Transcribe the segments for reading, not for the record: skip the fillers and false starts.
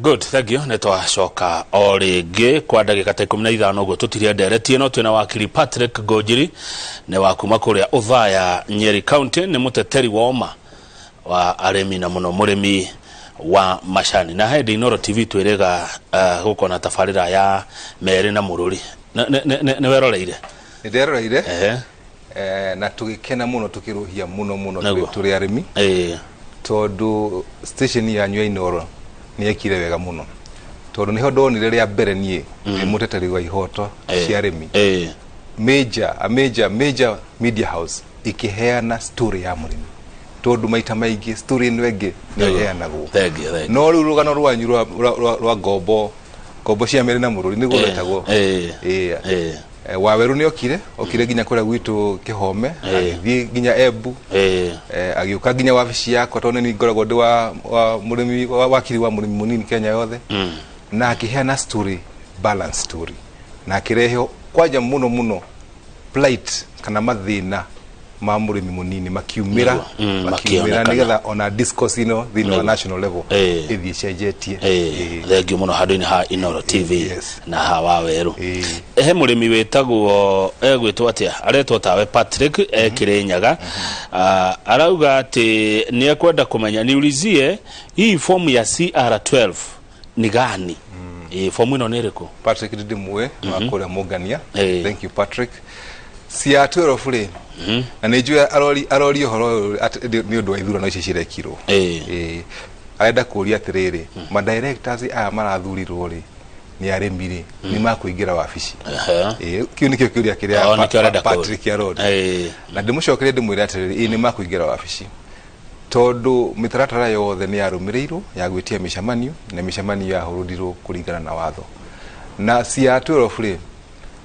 Good, thank you. Nĩ twacoka o rĩngĩ kwa ndagĩka ta 15 ũguo tũtirie nderetie no twĩna wakiri Patrick Ngũnjiri, nĩ wa kuma kũrĩa Ũthaya, Nyeri County, nĩ mũteteri wa ũma wa arĩmi na mũno mũrĩmi wa macani. Na he Inooro TV twĩrĩga gũkorwo na tabarĩra ya Merĩ na Mũrũri. Nĩ weroreire? Nĩ nderoreire. Na tũgĩkena mũno, tũkĩrũhia mũno mũno tũrĩ arĩmi, tondũ station yanyu ya Inooro nĩ yekire wega mũno, tondũ nĩho ndonire rĩa mbere niĩ ndĩ mũteteri wa ihoto cia arĩmi, major a major major media house ĩkĩheana story ya mũrĩmi, tondũ maita maingĩ story ĩno ĩngĩ nĩ ĩheanagwo. Thank you, thank you. No rĩu rũgano rwanyu rwa ngombo cia Mĩrĩ na Mũrũri nĩguo rwetagwo. Waweru nĩ okire nginya kũrĩa gwitũ Kĩhome, agĩthiĩ nginya Embu, agĩũka nginya wabici yakwa, tondũ nĩ ngoragwo ndĩ wa mũrĩmi wakiri wa mũrĩmi mũnini Kenya yothe, na akĩheana story, balance story, na akĩrehe kwanja mũno mũno plight kana mathĩna ma mũrĩmi mũnini makiumĩra. Nĩguo. Makiumĩra makĩonekana. Nĩgetha ona discourse ĩno thĩinĩ wa national level ĩthiĩ ĩcenjetie. Thank you mũno handũ-inĩ ha Inooro TV na ha Wawerũ. He mũrĩmi wĩtagwo, egwĩtwo atĩa, aretwo tawe Patrick e Kĩrĩnyaga. Ah, arauga atĩ nĩ ekwenda kũmenya, niulizie hii fomu ya CR12 ni gani? Fomu ĩno nĩ ĩrĩkũ? Patrick ndimũĩ wa kũrĩa Mũngania. Thank you, Patrick. CR12 rĩ, na nĩ njũĩ arori ũhoro ũyũ atĩ nĩ ũndũ wa ithurano ici cirekirwo. Arenda kũria atĩrĩrĩ, ma directors aya marathurirwo rĩ, nĩ arĩmi rĩ, nĩ makũingĩra wabici? Kĩu nĩkĩo kĩũria kĩrĩa Oh, nĩkĩo arenda kũũria. Patrick arori. Na ndĩmũcokerie ndĩmwĩre atĩrĩrĩ, ĩĩ, nĩ makũingĩra wabici, tondũ mĩtaratara yothe nĩ yarũmĩrĩirwo ya gwĩtia mĩcemanio, na mĩcemanio yahũrũrirwo kũringana na watho. Na CR12 rĩ,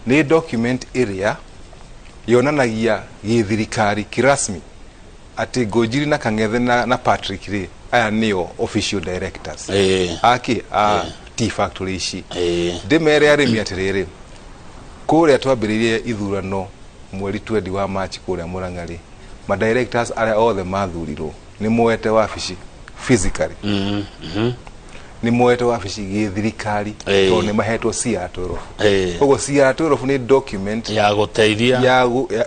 nĩ document ĩrĩa yonanagia gĩthirikari kirasmi atĩ Ngũnjiri na Kang'ethe na Patrick rĩ, aya nĩo official directors aki a tea factory ici. Ndĩmere arĩmi atĩrĩrĩ, kũrĩa twambĩrĩirie ithurano mweri 20 wa March kũrĩa Murang'a rĩ, ma directors arĩa othe mathurirwo nĩ moete wabici physically, nĩ moete wabici gĩthirikari, tondũ nĩ mahetwo CR12. Koguo CR12 nĩ document ya gũteithia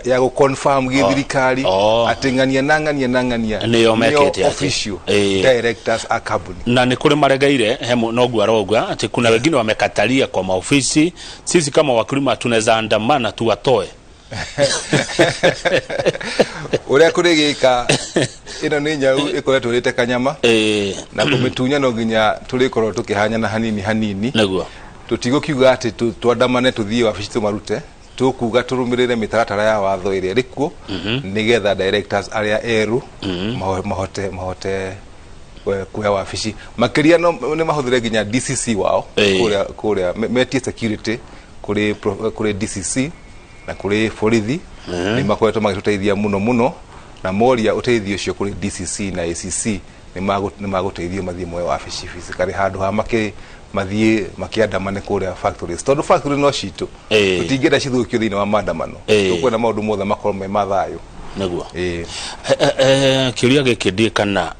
ya gũ confirm gĩthirikari atĩ ng'ania na ng'ania na ng'ania nĩo mekĩte official directors a company. Na nĩ kũrĩ maregeire he noguo arogua atĩ kuna wengine wamekatalia kwa maofisi, sisi kama wakulima tunaweza andamana tuwatoe. Ũrĩa kũrĩ gĩka ĩno nĩ nyau ĩkoretwo ĩrĩte kanyama, na kũmĩtunya no nginya tũrĩkorwo tũkĩhanyana hanini hanini. Tũtigũkiuga atĩ twandamane tũthiĩ wabici tũmarute, tũkuga tũrũmĩrĩre mĩtaratara ya watho ĩrĩa ĩrĩ kuo, nĩgetha directors arĩa erũ mahote kuoya wabici. Makĩria no nĩ mahũthĩre nginya DCC wao kũrĩa metie security kũrĩ DCC na kũrĩ borithi. Nĩ makoretwo magĩtũteithia mũno mũno, na moria ũteithio ũcio kũrĩ DCC na ACC, nĩ magũteithio mathiĩ moe wabici physically handũ ha makĩ mathiĩ makĩandamane kũrĩa factories, tondũ factory no citũ, tũtingĩenda cithũkio thĩinĩ wa maandamano. Tũkwenda maũndũ mothe makorwo me ma thayũ. Kĩũria gĩkĩ ndiĩ kana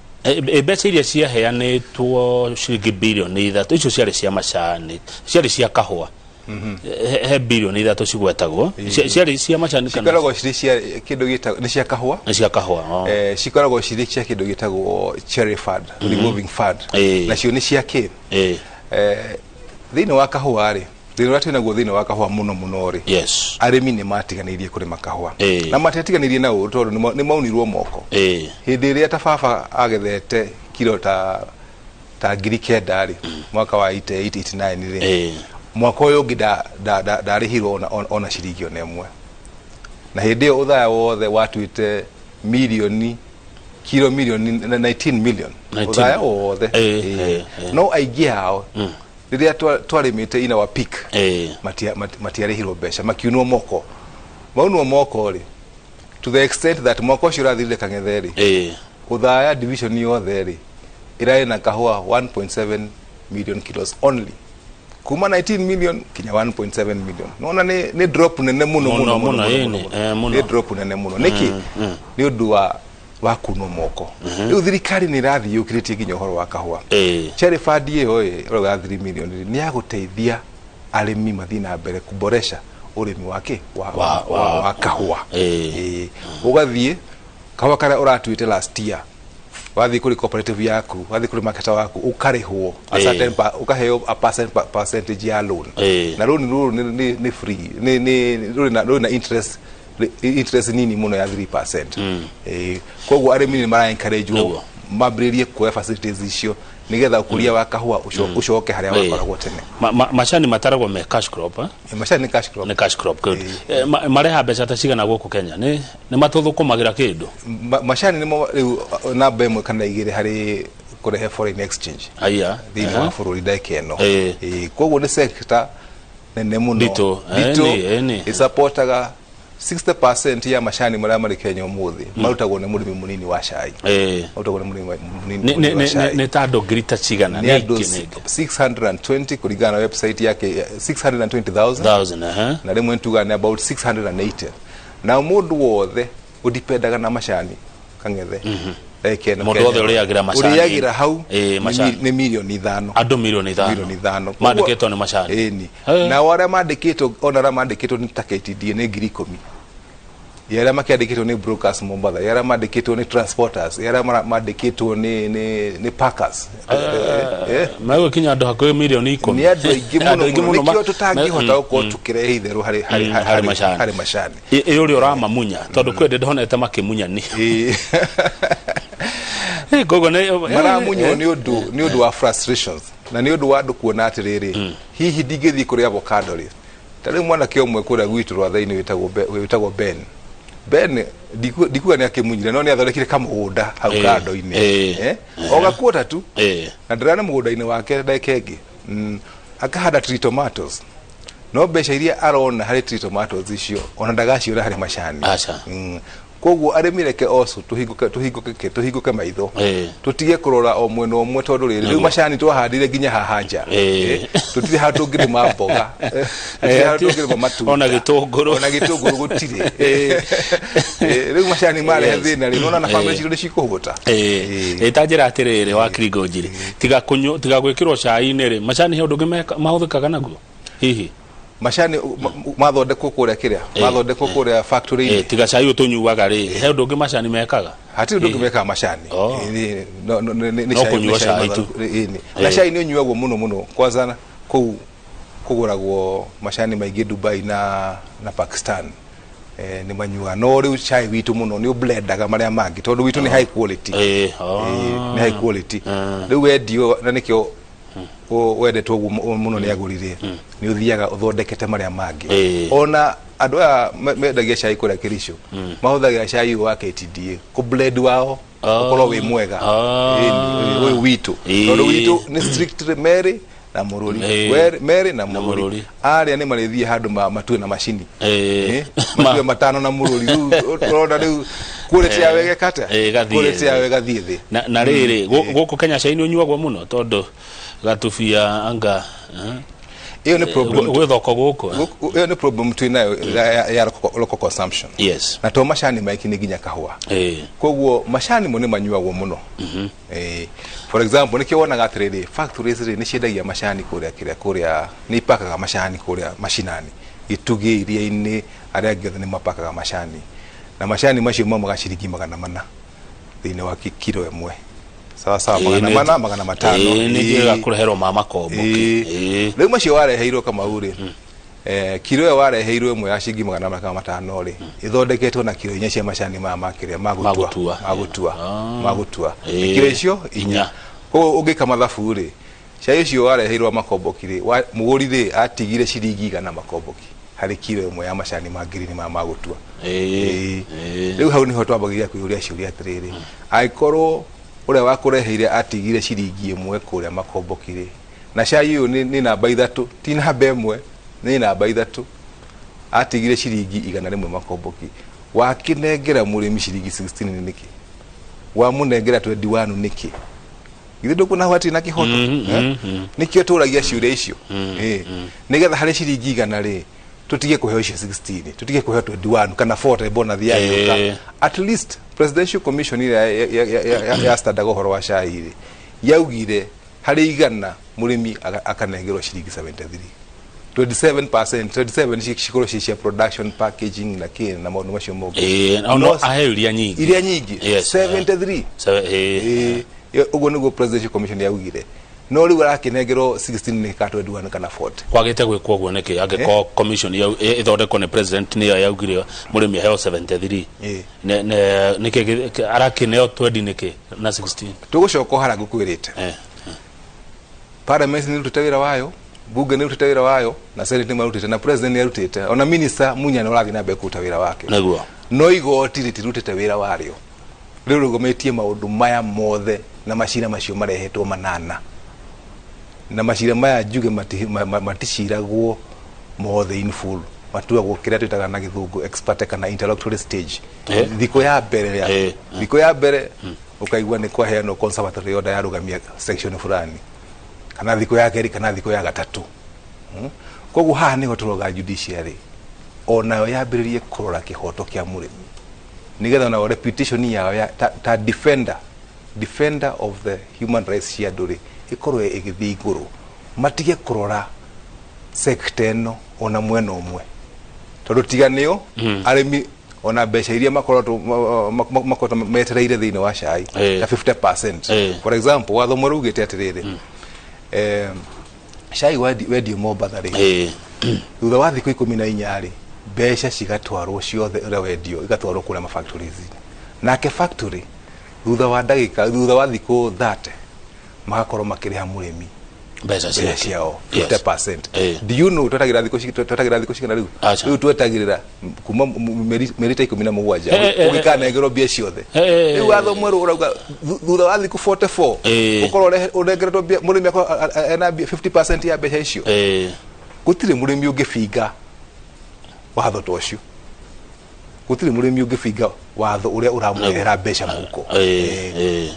mbeca iria ciaheanĩtwo ciringi birioni 3 icio ciarĩ cia macani, ciarĩ cia kahũa? He birioni 3 cigwetagwo. Ciarĩ cia macani kana? Cikoragwo cirĩ cia kĩndũ gĩtagwo, nĩ cia kahũa. Nĩ cia kahũa, oh. Cikoragwo cirĩ cia kĩndũ gĩtagwo cherry fund, revolving fund. Nacio nĩ cia kĩ? Thĩinĩ wa kahũa rĩ, thĩna ũrĩa twĩnaguo thĩinĩ wa kahũa mũno mũno rĩ, arĩmi nĩ matiganĩirie kũrĩma kahũa. Na matiatiganĩirie na ũru, tondũ nĩ maunirwo moko. Hĩndĩ ĩrĩa ta baba agethete kiro ta 9,000 rĩ, mwaka wa 88 89 rĩ, mwaka ũyũ ũngĩ ndarĩhirwo ona ciringi ona ĩmwe, na hĩndĩ ĩyo ũthaya wothe watuĩte mirioni kiro mirioni 19 million. 19. Ũthaya wothe. No aingĩ ao rĩrĩa twarĩmĩte in our peak, matiarĩhirwo mbeca, makiunwo moko. Maunwo moko rĩ, to the extent that mwaka ũcio ũrathirire, Kang'ethe rĩ, Ũthaya division yothe rĩ, ĩrarĩ na kahũa 1.7 million kilos only, kuma 19 million kinya 1.7 million. Nona nĩ drop nene mũno. Mũno, mũno mũno, mũno, ĩĩ, mũno, mũno. Nĩ drop nene mũno. Nĩkĩ? Nĩ ũndũ wa Wa kunwo moko. Rĩu thirikari nĩ ĩrathiĩ yũkĩrĩtie nginya ũhoro wa kahũa. Cherry Fund ĩyo ĩ ũrauga 3 million rĩ, nĩ ya gũteithia arĩmi mathiĩ na mbere kuboresha ũrĩmi wa kĩ wa kahũa. Ĩĩ. Ũgathiĩ kahũa karĩa ũratuĩte last year, wathiĩ kũrĩ cooperative yaku, wathiĩ kũrĩ marketer waku, ũkarĩhwo a certain ũkaheo a percentage ya loan. Na loan rũrũ nĩ free, nĩ rũrĩ na interest nini mũno ya 3%. Koguo arĩmi nĩ mara encourage mambĩrĩrie kuoya facilities icio nĩgetha ũkũria wa kahũa ũcoke harĩa wakoragwo tene. Macani mataragwo me cash crop, eh? Macani nĩ cash crop. Nĩ cash crop, good. Mareha mbeca ta cigana gũkũ Kenya? Nĩ matũthũkũmagĩra kĩndũ? Macani nĩmo rĩu namba ĩmwe kana igĩrĩ harĩ kũrehe foreign exchange aya thĩinĩ wa bũrũri ndagĩka ĩno. Koguo nĩ sector nene mũno. Nditũ, nditũ. Nĩ. Ĩsupportaga 60% ya macani marĩa marĩ Kenya ũmũthĩ marutagwo nĩ mũrĩmi mũnini wa cai. Marutagwo nĩ mũrĩmi mũnini wa cai. Nĩ ta andũ ngiri ta cigana? Nĩ andũ aingĩ, nĩ aingĩ. 620 kũringana na website yake, 620,000. Thousand, aha. Na rĩmwe nĩtugaga nĩ about 680, na mũndũ wothe ũdipendaga na macani kang'ethe ndagĩka ĩno Mũndũ Kenya, wothe ũrĩagĩra macani. Ũrĩagĩra hau macani. Nĩ 5 mirioni. Andũ 5 mirioni. 5 mirioni. Mandĩkĩtwo nĩ macani. Ĩni. Nao arĩa mandĩkĩtwo, ona arĩa mandĩkĩtwo nĩ ta KTDA nĩ 10,000, ya arĩa makĩandĩkĩtwo nĩ brokers Mombatha, ya arĩa mandĩkĩtwo nĩ transporters, ya arĩa mandĩkĩtwo nĩ packers. Megũkinya andũ hakuhĩ 10 mirioni. Nĩ andũ aingĩ Andũ mũno aingĩ mũno. mũno. Nĩkĩo tũtangĩhota gũkorwo tũkĩrehe itherũ harĩ harĩ harĩ macani. Harĩ macani. Ĩ ũrĩa ũramamunya, tondũ kwĩ ndĩ ndonete makĩmunyani. Koguo nĩ Maramunywo nĩ ũndũ wa frustrations na nĩ ũndũ wa andũ kuona atĩrĩrĩ, hihi ndingĩthiĩ kũrĩa avocado rĩ. Ta rĩu mwanake ũmwe kũrĩa gwitũ Rwatha-inĩ wĩtagwo Ben. Ben ndikuga nĩ akĩmunyire, no nĩ athondekire kamũgũnda hau kando-inĩ. O gakuota tu na ndĩrana mũgũnda-inĩ wake ndagĩka ĩngĩ, akahanda tree tomatoes, no mbeca iria arona harĩ tree tomatoes icio ona ndagaciona harĩ macani. Aca. Koguo arĩmi reke oco tũhingũke maitho, tũtige kũrora o mwena ũmwe, tondũ rĩrĩ rĩu macani twahandire nginya haha nja. Tũtirĩ handũ tũngĩrĩma mboga, tũtirĩ handũ tũngĩrĩma matunda. Ona gĩtũngũrũ. Ona gĩtũngũrũ gũtirĩ. Rĩu macani marehe thĩna rĩ, nona na bamĩrĩ citũ nĩ cikũhũta. Ĩ ta njĩra atĩrĩrĩ, wakiri Ngũnjiri, tiga kũnyua, tiga gwĩkĩrwo cai-inĩ rĩ, macani he ũndũ ũngĩ mahũthĩkaga naguo hihi? Macani mathondekwo kũrĩa kĩrĩa mathondekwo kũrĩa factory-inĩ. Tiga cai ũyũ tũnyuaga rĩ, he ũndũ ũngĩ macani mekaga? Hatirĩ ũndũ ũngĩ mekaga macani. Nĩ No cai. Kũnyua Nĩ cai. Cai tu. Ĩĩ, nĩ. Na cai nĩ ũnyuagwo mũno mũno, kwanza kũu kũgũragwo macani maingĩ Dubai na Pakistan. Nĩ manyuaga, no rĩu cai witũ mũno nĩ ũblendaga marĩa mangĩ tondũ witũ nĩ high quality. Nĩ high quality. Rĩu wendio, na nĩkĩo wendetwo ũguo mũno nĩ agũri rĩ, nĩ ũthiaga ũthondekete marĩa mangĩ. Ona andũ aya mendagia cai kũrĩa Kericho mahũthagĩra cai ũyũ wa KTDA kũ blend wao ũkorwo wĩ mwega. Ĩni, ũyũ witũ, tondũ witũ nĩ strictly Mary na Mũrũri. Mary na Na Mũrũri. Mũrũri. Arĩa nĩ marĩthiĩ handũ matue na macini. Matue matano na Mũrũri. Rĩu ũrona rĩu quality yawe ĩgeka atĩa? Ĩgathiĩ Quality thĩ. yawe ĩgathiĩ thĩ. Na rĩrĩ, gũkũ Kenya cai nĩ ũnyuagwo mũno tondũ gatubia anga Ĩyo nĩ problem. Gwĩ thoko gũkũ, eh? Ĩyo nĩ problem twĩ nayo ya local consumption. Na to macani maingĩ, nĩ nginya kahũa. Koguo macani mo nĩ manyuagwo mũno. For example, nĩkĩo wonaga atĩrĩrĩ, factories rĩ nĩ ciendagia macani kũrĩa kĩrĩa, kũrĩa nĩ ipakaga macani kũrĩa macinani, Gĩtugĩ, iria-inĩ, arĩa angĩ othe nĩ mapakaga macani, na macani macio maumaga ciringi 400 thĩinĩ wa kiro ĩmwe, sawa sawa, 400, 500. Nĩ njĩraga kũreherwo ma makomboki. Rĩu macio wareheirwo Kamau rĩ, kiro ĩyo wareheirwo ĩmwe ya ciringi 400 kana 500 rĩ, ĩthondeketwo na kiro 4 cia macani maya ma kĩrĩa ma gũtua. Gũtua. Ma gũtua. Ma gũtua. Ĩĩ. Kiro icio 4. 4. Koguo ũngĩka mathabu rĩ, cai ũcio wareheirwo wa makomboki rĩ, mũgũri rĩ atigire ciringi 100 makomboki harĩ kiro ĩmwe ya macani ma ngirini maya ma gũtua. Rĩu hau nĩho twambagĩrĩria kwĩyũria ciũria atĩrĩrĩ, angĩkorwo ũrĩa wakũreheire atigire ciringi 1 kũrĩa makomboki rĩ, na cai ũyũ nĩ namba 3, ti namba 1, nĩ namba 3, atigire ciringi 100 makomboki, wakĩnengera mũrĩmi ciringi 16 nĩ nĩkĩ? Wamũnengera 21 nĩkĩ? Githĩ ndũkuona hau hatirĩ na kĩhoto? Eh? Nĩkĩo tũragia ciũria icio. Nĩgetha harĩ ciringi 100 rĩ, Tutige kuheo icio 16, tutige kuheo 21 kana 40 bonus ya yũka. At least Presidential Commission ĩrĩa ya standaga ũhoro wa cai rĩ, yaugire harĩ 100 mũrĩmi akanengerwo ciringi 73, 27%, 27 cikorwo ci cia production, packaging na kĩ na maũndũ macio mothe. No no aheo iria nyingĩ. Iria nyingĩ. 73. Ĩĩ. Ũguo nĩguo Presidential Commission yaugire, no rĩu arakĩnengerwo 16 nĩ ka 21 kana 40. Kwagĩte gwĩkwo ũguo nĩkĩ angĩkorwo commission ĩthondekwo nĩ president nĩyo yaugire mũrĩmi aheo 73? Nĩkĩ arakĩneo 20 nĩkĩ na 16? Tũgũcoka o harĩa ngũkwĩrĩte. Parliament nĩ ĩrutĩte wĩra wayo, bunge nĩ ĩrutĩte wĩra wayo, na Senate nĩ marutĩte, na president nĩ arutĩte, ona minister Munya nĩ ũrathiĩ na mbere kũruta wĩra wake. No igoti rĩtirutĩte wĩra warĩo. Rĩu rũgometie maũndũ maya mothe na macira macio marehetwo manana, na macira maya njuge maticiragwo mothe in full, matuagwo kĩrĩa twĩtaga na Gĩthũngũ ex parte kana interlocutory stage. Thikũ ya mbere ya thikũ ya mbere ũkaigua nĩ kwaheanwo conservatory order yarũgamia section fulani, kana thikũ ya kerĩ kana thikũ ya gatatũ. Koguo haha nĩho tũroga judiciary onayo yambĩrĩrie kũrora kĩhoto kĩa mũrĩmi, nĩgetha nao reputation yao ya, ta defender of the human rights cia andũ rĩ, ĩkorwo ĩgĩthiĩ igũrũ, matige kũrora sector ĩno ona mwena ũmwe, tondũ tiga nĩo arĩmi ona mbeca iria makoretwo metereire thĩinĩ wa cai ta 50%. For example, watho mwerũ ugĩte atĩrĩrĩ, cai wendio Mombatha rĩ, thutha wa thikũ 14 rĩ, mbeca cigatwarwo ciothe ũrĩa wendio, igatwarwo kũrĩa mafactories. Nake factory thutha wa ndagĩka, thutha wa thikũ 30, magakorwo makĩrĩha mũrĩmi mbeca mbeca ciake ciao 50%. Do you know twetagĩra thikũ cigana rĩu? Aca. Rĩu twetagĩrĩra kuma mĩeri ta 17 ũgĩkanengerwo mbia ciothe. Rĩu watho mwerũ ũrauga thutha wa thikũ 44 ũkorwo ũnengeretwo mbia, mũrĩmi akorwo ena mbia 50% ya mbeca icio. Gũtirĩ mũrĩmi ũngĩbinga watho ta ũcio, gũtirĩ mũrĩmi ũngĩbinga watho ũrĩa ũramũrehera mbeca mũhuko.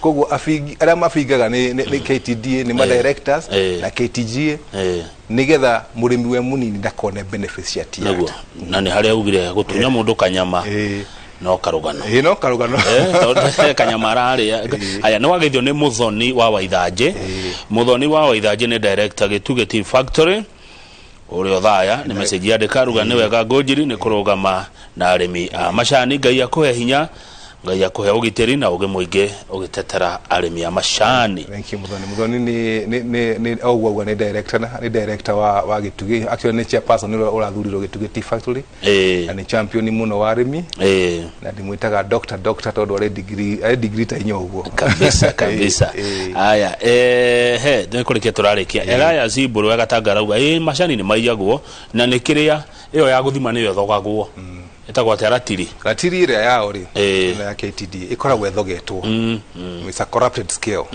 Koguo abingi arĩa mabingaga nĩ KTDA, nĩ ma directors na KTGA, nĩgetha mũrĩmi we mũnini ndakone benefits cia Tea Nĩguo Act. Na nĩ harĩa ugire gũtunya mũndũ kanyama no karũgano. Ĩĩ, no karũgano. Tondũ kanyama ararĩa. Aya, nĩ wageithio nĩ Mũthoni wa Waithanjĩ. Mũthoni wa Waithanjĩ nĩ director Gĩtugĩ Tea Factory ũrĩa ũthaya nĩ message yandĩka, ruga nĩ wega Ngũnjiri nĩ kũrũgama na arĩmi a macani. Ngai akũhe hinya, Ngai akũhe ũgitĩri na ũgĩ mũingĩ ũgĩtetera arĩmi a macani. Thank you, Muthoni. Muthoni nĩ o ũguo auga, nĩ director na nĩ director wa Gĩtugĩ. Actually nĩ chairperson ũrĩa ũrathurirwo Gĩtugĩ Tea Factory na nĩ champion mũno wa arĩmi na ndĩmwĩtaga doctor tondũ arĩ degree ta inya ũguo. Kabisa kabisa. Aya, he nĩ kũrĩkia tũrarĩkia. Elias Mbũrũ wa Gatanga arauga ĩ macani nĩ maiyagwo na nĩ kĩrĩa ĩyo ya gũthima nĩyo ĩthogagwo, ĩtagwo atĩa, ratiri? Ratiri ĩrĩa yao rĩ, ĩno ya KTDA ĩkoragwo ĩthogetwo. It's a corrupted scale.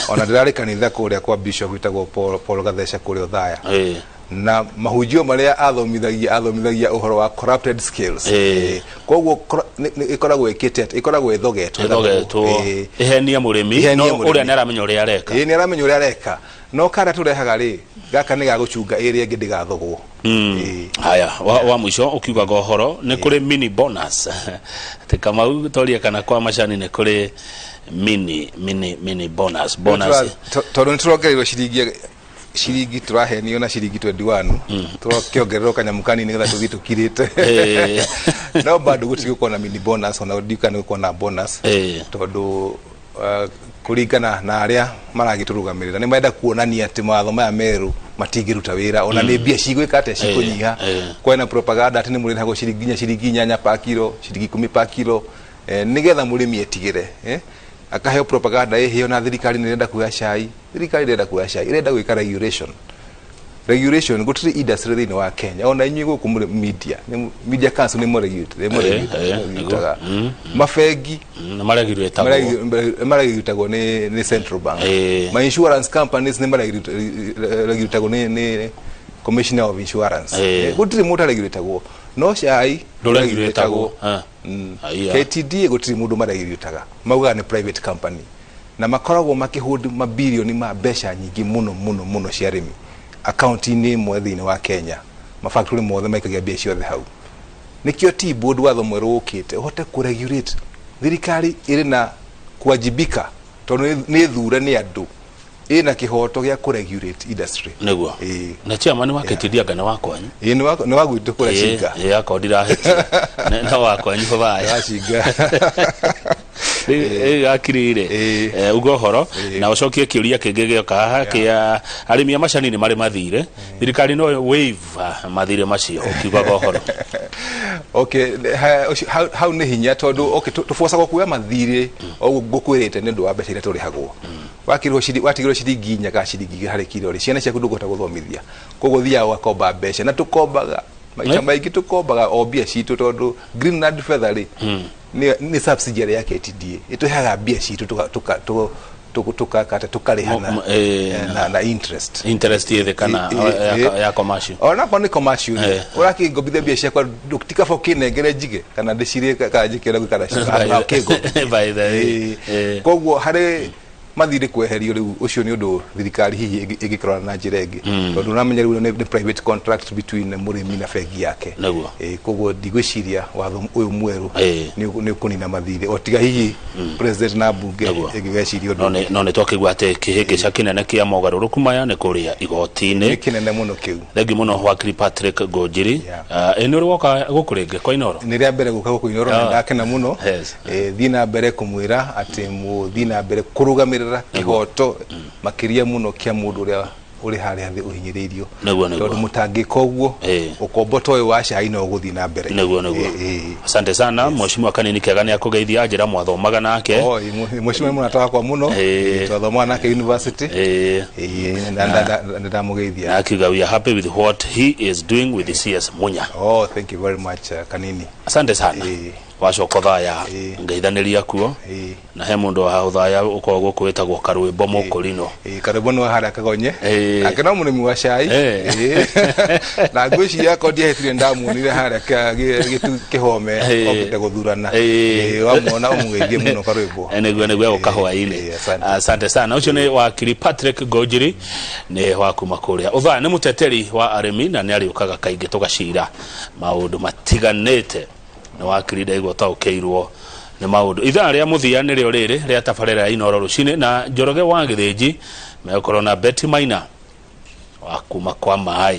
Ona ndĩrarĩ kanitha kũrĩa kwa bishop wĩtagwo Paul Gatheca kũrĩa Othaya, na mahunjio marĩa athomithagia ũhoro wa corrupted scales. Koguo ĩkoragwo ĩkĩte atĩ ĩkoragwo ĩthogetwo. Ĩthogetwo. Ĩhenie mũrĩmi. Ĩhenie no mũrĩmi. Ũrĩa nĩ aramenya ũrĩa areka. Ĩĩ, nĩ aramenya ũrĩa areka, no karĩa tũrehaga rĩ, gaka nĩ ga gũcunga ĩrĩa ĩngĩ ndĩgathogwo. Haya, wa mũico ũkiugaga ũhoro nĩ kũrĩ mini bonus, atĩ Kamau toria kana kwa macani nĩ kũrĩ mini bonus. Tondũ nĩ tũrongereirwo ciringi, tũrahenio na ciringi 21, tũrakĩongererwo kanyamũ kanini nĩgetha tũthiĩ tũkirĩte. No bado gũtirĩ gũkorwo na mini bonus, ona ndiũĩ kana nĩ gũkorwo na bonus, tondũ kũringana na arĩa maragĩtũrũgamĩrĩra nĩ marenda kuonania atĩ mawatho maya merũ matingĩruta wĩra, ona nĩ mbia cigwĩka atĩa, cikũnyiha. Kwena propaganda atĩ nĩ mũrĩhagwo ciringi nginya ciringi 8 pa kilo, ciringi 10 pa kilo, nĩgetha mũrĩmi etigĩre, akaheo propaganda ĩhĩo na thirikari nĩ ĩrenda kuoya cai. Thirikari ĩrenda kuoya cai, ĩrenda gwĩka regulation. Regulation gũtirĩ industry thĩinĩ wa Kenya, ona inyuĩ gũkũ mũrĩ media, Media Council nĩ mũregulate mabengi. Nĩ maregulatagwo. Maregulatagwo nĩ central bank. Ma insurance companies nĩ maregulatagwo nĩ Commissioner of Insurance. Gũtirĩ mũndũ aregulatagwo, no cai Ndũregulatagwo. Aya. KTDA gũtirĩ mũndũ maregulataga, maugaga nĩ private company na makoragwo makĩhold mabirioni ma mbeca nyingĩ mũno mũno mũno cia arĩmi akaunti-inĩ ĩmwe thĩinĩ wa Kenya. Mafactory mothe maikagia mbia ciothe hau. Nĩkĩo tea board watho mwerũ ũkĩte ũhote kũregulate thirikari ĩrĩ na kuwajibika tondũ nĩ thure nĩ andũ ĩna kĩhoto gĩa kũregulate industry. Nĩguo. Ĩĩ. Na chairman wa KTD anga nĩ wa kwanyu? Ĩĩ, nĩ wa gwitũ kũrĩa Cinga. Ĩĩ, akorwo ndirahĩtia no wa kwanyu Othaya. Wa Cinga. Rĩu akiri rĩ, uga ũhoro na ũcokie kĩũria kĩngĩ gĩoka haha kĩa arĩmi a macani nĩ marĩ mathirĩ, thirikari no waive mathirĩ macio, ũkiugaga ũhoro. Okay, hau nĩ hinya tondũ okay, tũbocagwo kuoya mathirĩ o ũguo ngũkwĩrĩte nĩ ũndũ wa mbeca iria tũrĩhagwo. Wakĩrĩhwo watigĩrwo ciringi 4 kana ciringi 2 harĩ kiro rĩ, ciana ciaku ndũkũhota gũthomithia. Koguo ũthiaga ũgakomba mbeca na tũkombaga maita maingĩ tũkombaga o mbia citũ tondũ Greenland Feather rĩ, nĩ subsidiary ya KTDA ĩtũheaga mbia citũ tũkarĩha na interest. Interest ĩ thĩ kana ya commercial? Onakorwo nĩ commercial rĩ, ũrakĩngobithia mbia ciakwa tikaba ũkĩnengere njige kana ndĩcirĩe kana njĩke ũrĩa kana ũkĩngobithia. By the way. Koguo harĩ mathirĩ kweherio rĩu ũcio nĩ ũndũ thirikari hihi ĩngĩkorana na njĩra ĩngĩ tondũ ũramenya rĩu nĩ private contract between mũrĩmi na bengi yake. Koguo ndigwĩciria watho ũyũ mwerũ nĩ ũkũnina mathirĩ o tiga hihi president na mbunge ĩngĩgeciria ũndũ. No nĩ twakĩigua atĩ kĩhĩngĩca kĩnene kĩa mogarũrũku maya nĩ kũrĩa igoti-inĩ. Nĩ kĩnene mũno kĩu. Thengiũ mũno wakiri Patrick Ngũnjiri. Ĩ nĩ ũrĩ woka gũkũ rĩngĩ kwa Inooro? Nĩ rĩa mbere gũka gũkũ Inooro na ndakena mũno. Thiĩ na mbere kũmwĩra atĩ mũthiĩ na mbere kũrũgamĩrĩra kĩhoto makĩria mũno kĩa mũndũ ũrĩa ũrĩ harĩa thĩ ũhinyĩrĩirio. Nĩguo. Tondũ mũtangĩka ũguo ũkombo ta ũyũ wa cai no ũgũthiĩ na mbere. Nĩguo. Asante sana. Mheshimiwa Kanini Kega nĩ akũgeithia anjĩra mwathomaga nake. Oh, mheshimiwa nĩ mũrata wakwa mũno. Twathomaga nake university. Nĩ ndamũgeithia. Na akiuga we are happy with what he is doing with the CS Munya. Oh, thank you very much, Kanini. Asante sana. Wacoka Othaya ngeithanĩria kuo na he mũndũ wa Othaya ũkoragwo gũkũ wĩtagwo Karwĩmbo Mũkũrinũ. Karwĩmbo nĩ wa harĩa Kagonye. Nake no mũrĩmi wa cai. Na ngwĩciria akorwo ndiahĩtire ndamuonire harĩa Kĩhome okĩte gũthurana. Wamuona ũmũgeithie mũno Karwĩmbo. Nĩguo egũka hwaĩ-inĩ. Asante sana. Ũcio nĩ wakiri Patrick Ngũnjiri nĩ wa kuma kũrĩa Othaya, nĩ mũteteri wa arĩmi na nĩ arĩũkaga kaingĩ tũgacira maũndũ matiganĩte. Nĩ wakiri ndaigua ũtaũkĩirwo nĩ maũndũ. Ithaa rĩa mũthia nĩrĩo rĩrĩ rĩa tabarĩra ya Inooro rũcinĩ na Njoroge wa Gĩthĩnji megũkorwo na Betty Maina wa kuma kwa maĩ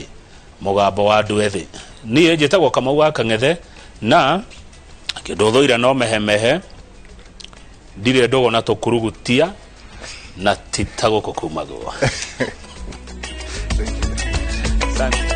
mũgambo wa andũ ethĩ. Niĩ njĩtagwo Kamau wa Kang'ethe na kĩndũ thũire no mehemehe ndirĩ ndũgũ na tũkurugutia na ti ta gũkũ kumagwo. Asante.